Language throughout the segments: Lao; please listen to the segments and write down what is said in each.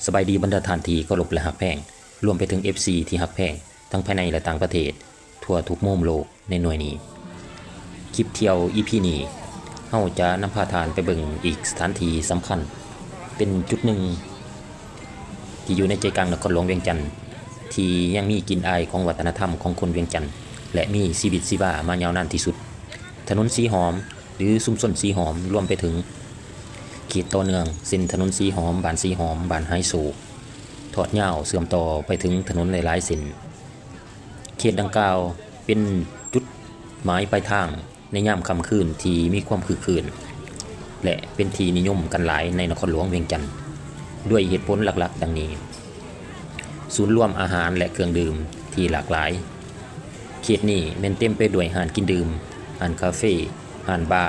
ສະບາຍດີບັນດາທ່ານທີ່ເຄົາລົບ ແລະ ຮັກແພງ, ລວມໄປເຖິງເອັຟຊີທີ່ຮັກແພງ ທັງພາຍໃນ ແລະ ຕ່າງປະເທດ, ທົ່ວທຸກມຸມໂລກໃນໜ່ວຍນີ້. ຄລິບທ່ຽວອີພີນີ້ ເຮົາຈະນຳພາທ່ານໄປເບິ່ງອີກສະຖານທີ່ສຳຄັນ ເປັນຈຸດໜຶ່ງທີ່ຢູ່ໃນໃຈກາງນະຄອນຫຼວງວຽງຈັນ ທີ່ຍັງມີກິ່ນອາຍຂອງວັດທະນະທຳຂອງຄົນວຽງຈັນ ແລະ ມີຊີວິດຊີວາມາຍາວນານທີ່ສຸດ. ຖະໜົນສີຫອມ ຫຼື ຊຸມຊົນສີຫອມ ລວມໄປເຖິງເຂດຕໍ່ເນື່ອງ ເຊັ່ນ ຖະໜົນສີຫອມ, ບ້ານສີຫອມ, ບ້ານຫາຍໂສກ, ທອດຍາວເຊື່ອມຕໍ່ໄປເຖິງຖະໜົນຫຼາຍໆເສັ້ນ. ເຂດດັ່ງກ່າວເປັນຈຸດໝາຍປາຍທາງໃນຍາມຄ່ຳຄືນທີ່ມີຄວາມຄຶກຄື້ນ ແລະ ເປັນທີ່ນິຍົມກັນຫຼາຍໃນນະຄອນຫຼວງວຽງຈັນ ດ້ວຍເຫດຜົນຫຼັກໆດັ່ງນີ້: ສູນລວມອາຫານ ແລະ ເຄື່ອງດື່ມທີ່ຫຼາກຫຼາຍ. ເຂດນີ້ແມ່ນເຕັມໄປດ້ວຍຮ້ານກິນດື່ມ, ຮ້ານກາເຟ, ຮ້ານບາ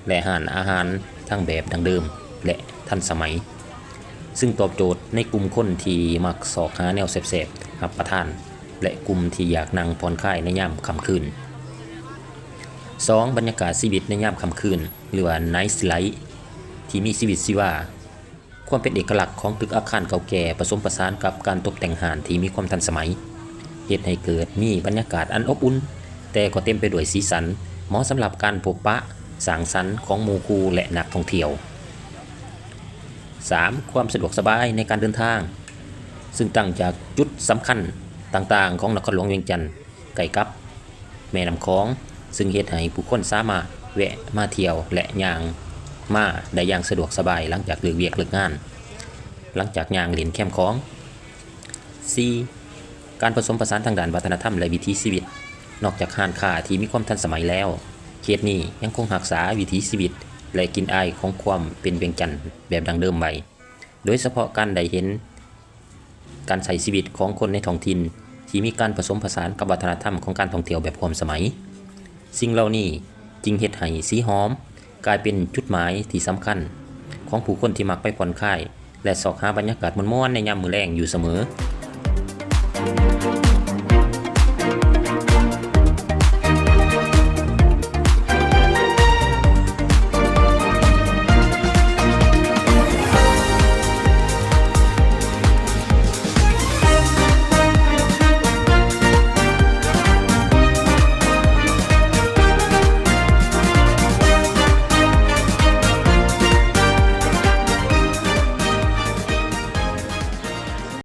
ແລະ ຮ້ານອາຫານທັງແບບດັ້ງເດີມ ແລະ ທັນສະໄໝ, ຊຶ່ງຕອບໂຈດໃນກຸ່ມຄົນທີ່ມັກຊອກຫາແນວແຊບໆຮັບປະທານ ແລະ ກຸ່ມທີ່ຢາກນັ່ງຜ່ອນຄາຍໃນຍາມຄ່ຳຄືນ. ສອງ, ບັນຍາກາດຊີວິດໃນຍາມຄ່ຳຄືນ ຫຼືວ່າ Night Life ທີ່ມີຊີວິດຊີວາ. ຄວາມເປັນເອກະລັກຂອງຕຶກອາຄານເກົ່າແກ່ ປະສົມປະສານກັບການຕົບແຕ່ງຮ້ານທີ່ມີຄວາມທັນສະໄໝ ເຮັດໃຫ້ເກີດມີບັນຍາກາດອັນອົບອຸ່ນ, ແຕ່ກໍເຕັມໄປດ້ວຍສີສັນ, ເໝາະສຳລັບການພົບປະສ້າງສັນຂອງໝູ່ຄູ່ ແລະ ນັກທ່ອງທ່ຽວ. ສາມ, ຄວາມສະດວກສະບາຍໃນການເດີນທາງ, ຊຶ່ງຕັ້ງຈາກຈຸດສຳຄັນຕ່າງໆຂອງນະຄອນຫຼວງວຽງຈັນ ໃກ້ກັບແມ່ນ້ຳຂອງ, ຊຶ່ງເຮັດໃຫ້ຜູ້ຄົນສາມາດແວະມາທ່ຽວ ແລະ ຍ່າງມາໄດ້ຢ່າງສະດວກສະບາຍຫຼັງຈາກເລີກວຽກເລີກງານ, ຫຼັງຈາກຍ່າງຫຼິ້ນແຄມຂອງ. ສີ່, ການປະສົມປະສານທາງດ້ານວັດທະນະທຳ ແລະ ວິຖີຊີວິດ. ນອກຈາກຮ້ານຄ້າທີ່ມີຄວາມທັນສະໄໝແລ້ວ, ເຂດນີ້ຍັງຄົງຮັກສາວິຖີຊີວິດ ແລະ ກິ່ນອາຍຂອງຄວາມເປັນວຽງຈັນແບບດັ້ງເດີມໄວ້, ໂດຍສະເພາະການໄດ້ເຫັນ ການໃຊ້ຊີວິດຂອງຄົນໃນທ້ອງຖິ່ນທີ່ມີການປະສົມປະສານກັບວັດທະນະທຳຂອງການທ່ອງທ່ຽວແບບຮ່ວມສະໄໝ. ສິ່ງເຫຼົ່ານີ້ຈຶ່ງເຮັດໃຫ້ສີຫອມກາຍເປັນຈຸດໝາຍທີ່ສຳຄັນຂອງຜູ້ຄົນທີ່ມັກໄປຜ່ອນຄາຍ ແລະ ຊອກຫາບັນຍາກາດມ່ວນໆໃນຍາມມື້ແລງຢູ່ສະເໝີ.